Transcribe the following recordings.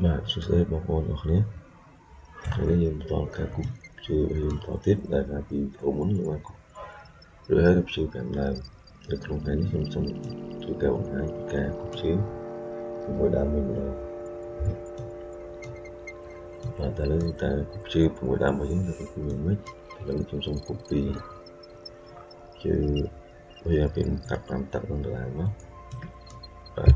បាទសួស្តីបងប្អូនអរគ្នាថ្ងៃនេះយើងបន្តការគូព្យួរយើងបន្តទៀតដែលកាលពីវីដេអូមុនយើងបានគូឬហើយព្យួរ5ដើមនៅក្នុងថ្ងៃនេះខ្ញុំសូមធ្វើការបង្ហាញពីការគូព្យួរ6ដើមវិញម្ដងបាទតើលើតើគូព្យួរ6ដើមរបស់យើងទៅគូយ៉ាងម៉េចឥឡូវខ្ញុំសូមគូពីព្យួរវាពីកាត់5ទឹកនឹងដដែលមកបាទ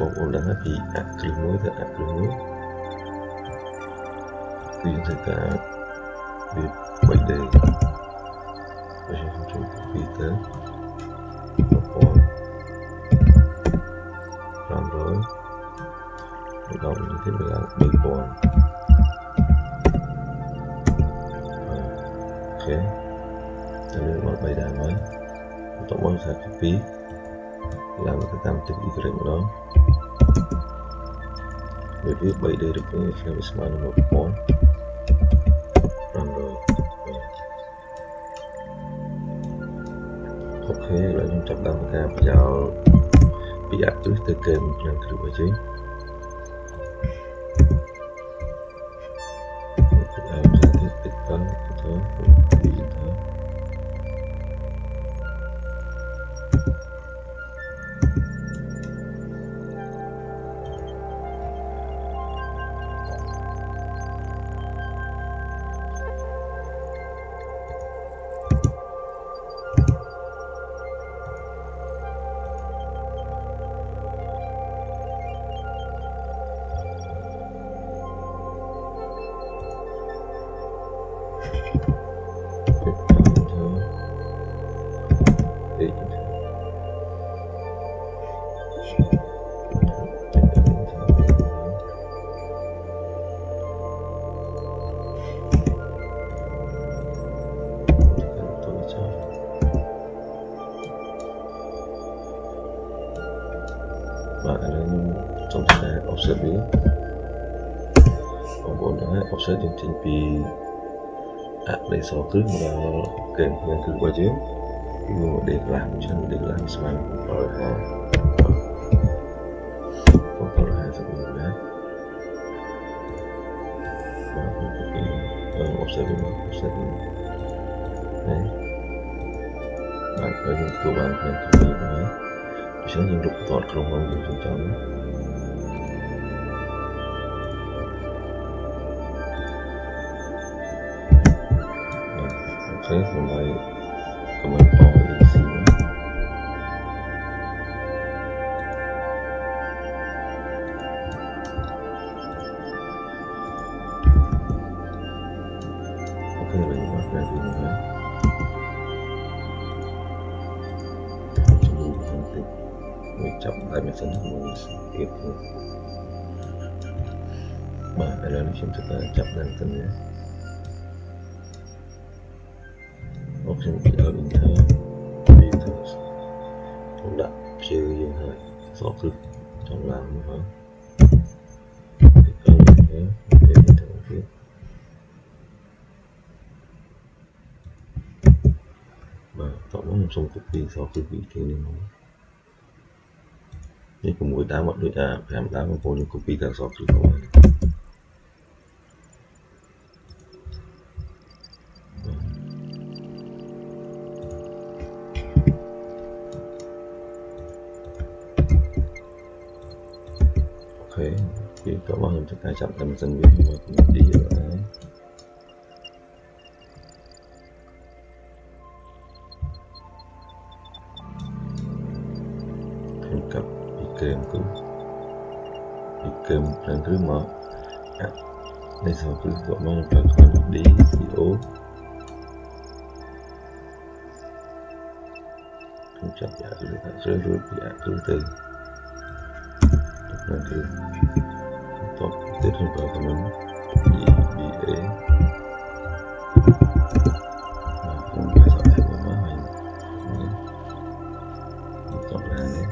បងប្អូនដឹងហើយពីអគ្គិសមួយទៅអគ្គិសមួយគឺយើងធ្វើការវា 3D ដូច្នេះខ្ញុំចូលពីទៅ1500ដល់នេះទៀតវាឡើង3000អូខេតែវាមក3ដើមហើយបន្ទាប់មកថា copy ឡើងទៅតាមទិស Y ម្ដងវា 3D ឬគ្នាវាស្មើនឹង1500អូខេឥឡូវខ្ញុំចាប់ដើមការបញ្ចូលពីអគ្គិសទៅគែមក្នុងគ្រូរបស់យើងបាទឥឡូវខ្ញុំសូមធ្វើ offset វាបងប្អូនដឹងហើយ offset យើងចេញពីអក្សរគ្រឹះមកដល់គែមក្នុងគ្រឹះរបស់យើងគឺមួយដេកន្លះអញ្ចឹងមួយដេកន្លះស្មើនឹង750 750ណាបាទខ្ញុំពី offset វាមក offset វាណាបាទហើយយើងទទួលបានក្នុងគ្រឹះនេះហើយដូច្នេះយើងលុបបន្ទាត់ក្នុងក្នុងយើងចាំអូខេខ្ញុំឲ្យ command O E C មកអូខេឥឡូវមកប្រាប់ពីមកហើយជំនួយបន្តិចមួយចាប់ដៃម៉ាស៊ីនមួយទៀតបាទឥឡូវនេះខ្ញុំធ្វើការចាប់ដៃម៉ាស៊ីននេះអូខ្ញុំឲ្យ enter enter ខ្ញុំដាក់ព្យយើងហើយសក់គ្រឹះចង់ឡើងមកហើយ enter enter ទៀតបាទតោះមកខ្ញុំសូម copy សក់គ្រឹះពីគេនេះមកនេះ6ដើមអត់ដូចអា5ដើមបងប្អូនយើង copy តែសក់គ្រឹះមកអូខេពីតមកខ្ញុំធ្វើការចាប់តែម៉ាស៊ីនវាមក D ហើយខ្ញុំកាត់ពីគែមគឺពីគែមផ្នែកគ្រឹះមកនេះសគ្រឹះតមកខ្ញុំប្រើ command D C O ខ្ញុំចាប់ពីអគ្គិសរួចពីអគ្គិសទៅផ្នែកគ្រឹះតបទៀតខ្ញុំប្រើ command D B A បាទខ្ញុំប្រើសក់មកហើយនេះតបឡើងនេះ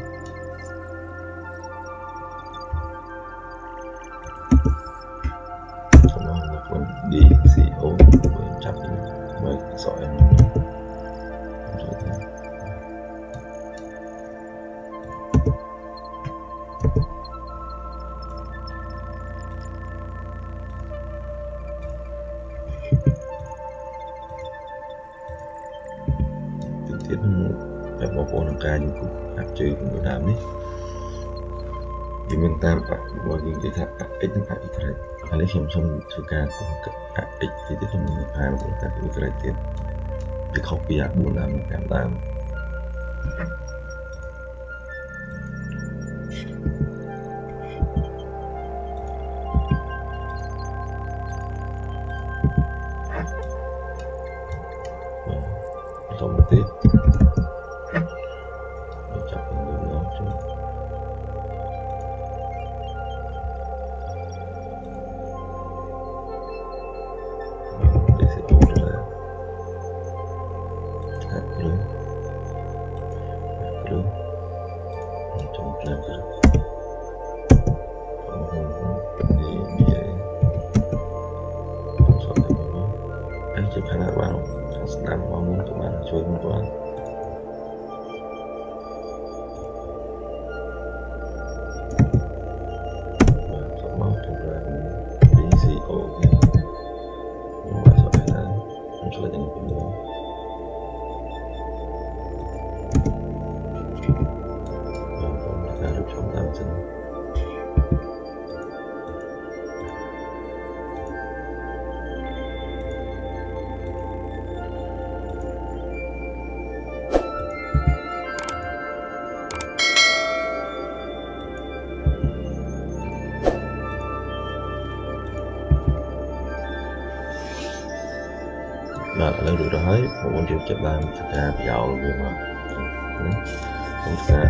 តែបងប្អូនក្នុងការយើងគូសអាប់ជើងមួយដើមនេះវាមានតាមបើយើងនិយាយថា x និង y ឥឡូវខ្ញុំសូមធ្វើការគូស x ទីទៀតខ្ញុំនឹងបង្ហាញបងប្អូនការ y ទៀតវាខុសពីអា4ដើមនិង5ដើមបន្តមកទៀតចាប់ពីលើមកចុះ DCO លើអាក់លើលើចំផ្លែទៅនេះវាខ្ញុំសតមកអីជាខាងបានខាងស្ដាំមកមុនក៏បានជួយមុនក៏បានបាទសតមកខ្ញុំប្រើ DCO ទៀតខ្ញុំបានសតហើយខ្ញុំឆ្លៃទាំងពីរមកបាទខ្ញុំការរៀបចំតាមសិនបាទឥឡូវរួចរាល់ហើយបងប្អូនយើងចាប់ដើមធ្វើការប្រយោលវាមកណាខ្ញុំធ្វើការ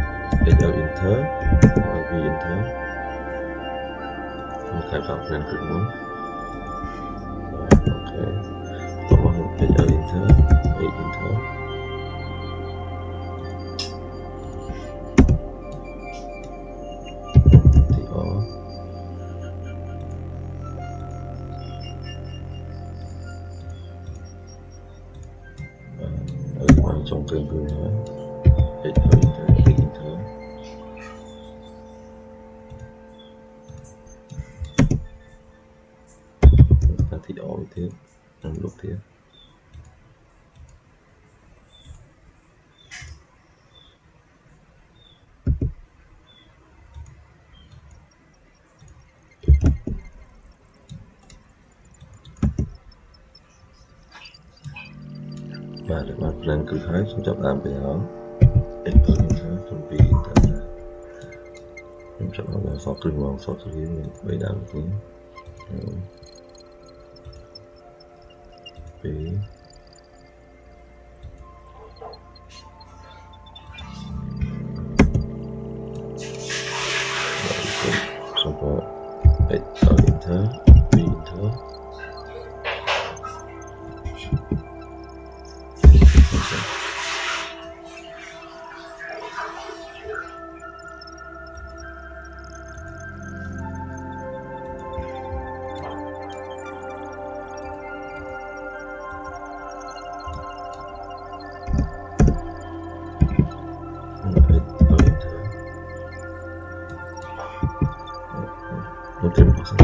XL enter LV enter ខ្ញុំខែតាម plan គឺមុនអូខេតោះមក XL enter H enter TR បាទចុងគ្រឿងគឺហើយ XL enter H enter តា TR ទៀតខ្ញុំលុបទៀតបាទបាន plan គឺហើយខ្ញុំចាប់ដើមប្រយោល XL enter ខ្ញុំពី enter ខ្ញុំចាប់ដើមសតគ្រឹះមកសតគ្រឹះមាន3ដើមនេះ2សូមប្រើ XL enter V enter ខ្ញុំត្រៀមអស់សិន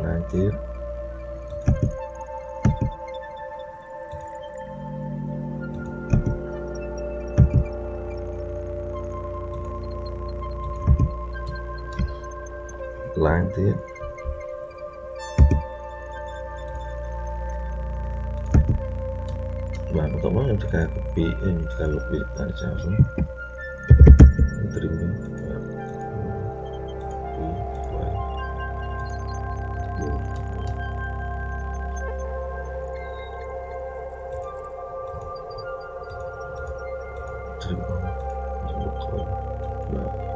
ឡើងទៀតឡើងទៀតបាទបន្ទាប់មកខ្ញុំធ្វើការ copy ខ្ញុំធ្វើការលុបវាដាក់ចោលសិនត្រៀមវិញបាទ2 3 4ត្រៀមខ្ញុំលុបក្រោយបាទ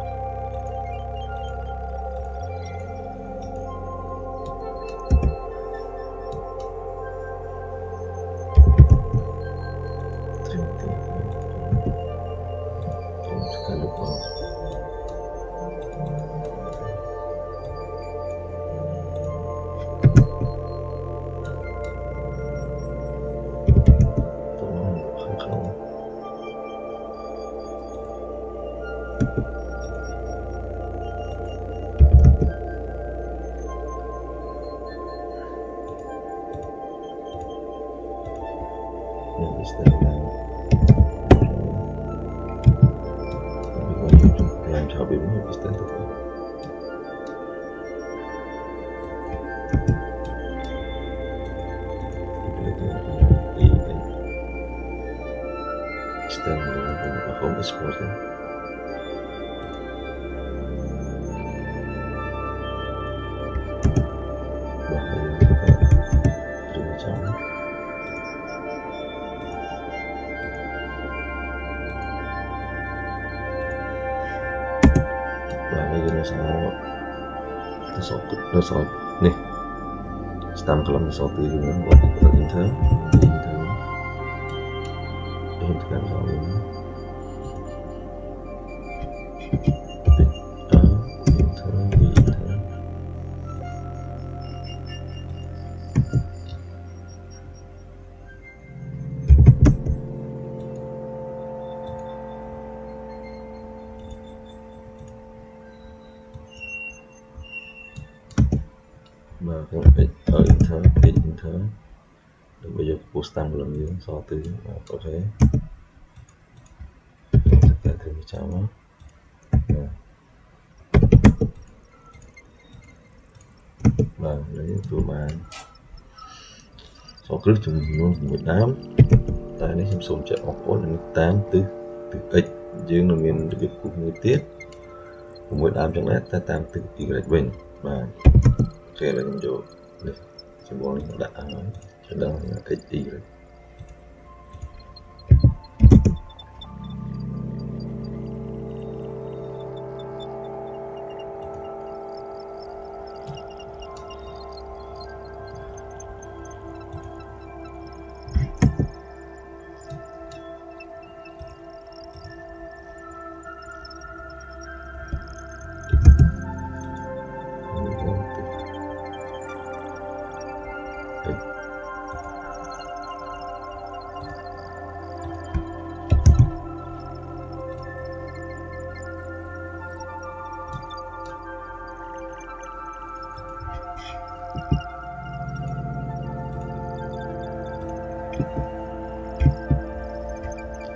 ខាងក្នុង làm cho bị mất distance không export nó sẽ này stamp column số từ nó gọi là enter enter để chúng ta gọi enter enter mà không enter enter được bây giờ post stamp làm gì so từ có thể tất cả thử cháo nó và lấy tụi bạn số cứ chúng luôn 18 tạiនេះខ្ញុំសូមជម្រាបបងប្អូននឹងតាមទិសទិស x យើងនឹងមានរបៀបគូសមួយទៀត6ដើមចឹងដែរតែតាមទិស y វិញបាទគេឥឡូវខ្ញុំយកនេះសម្បល់នេះដាក់ឲ្យដល់ x y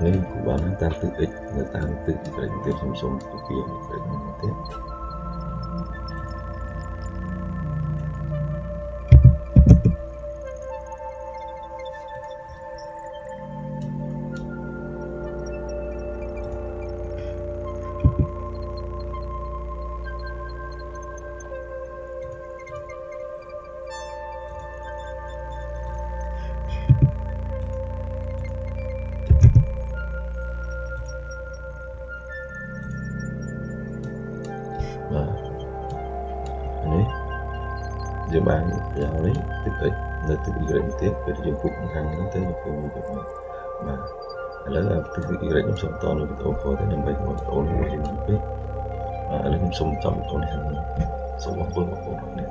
នេះគូបានតាមទិស x នៅតាមទិស y ទៀតខ្ញុំសូម copy y ទៀតនេះយើងបានយ៉ាងនេះទិស x នៅទិស y ទៀតពេលយើងគូសខាងនេះទៅយើងឃើញមួយទៀតបាទឥឡូវទិស y ខ្ញុំសូមតនៅវីដេអូក្រោយទៅដើម្បីបងប្អូនមួយយើងពេកបាទឥឡូវខ្ញុំសូមចប់វីដេអូនេះសូមអរគុណបងប្អូន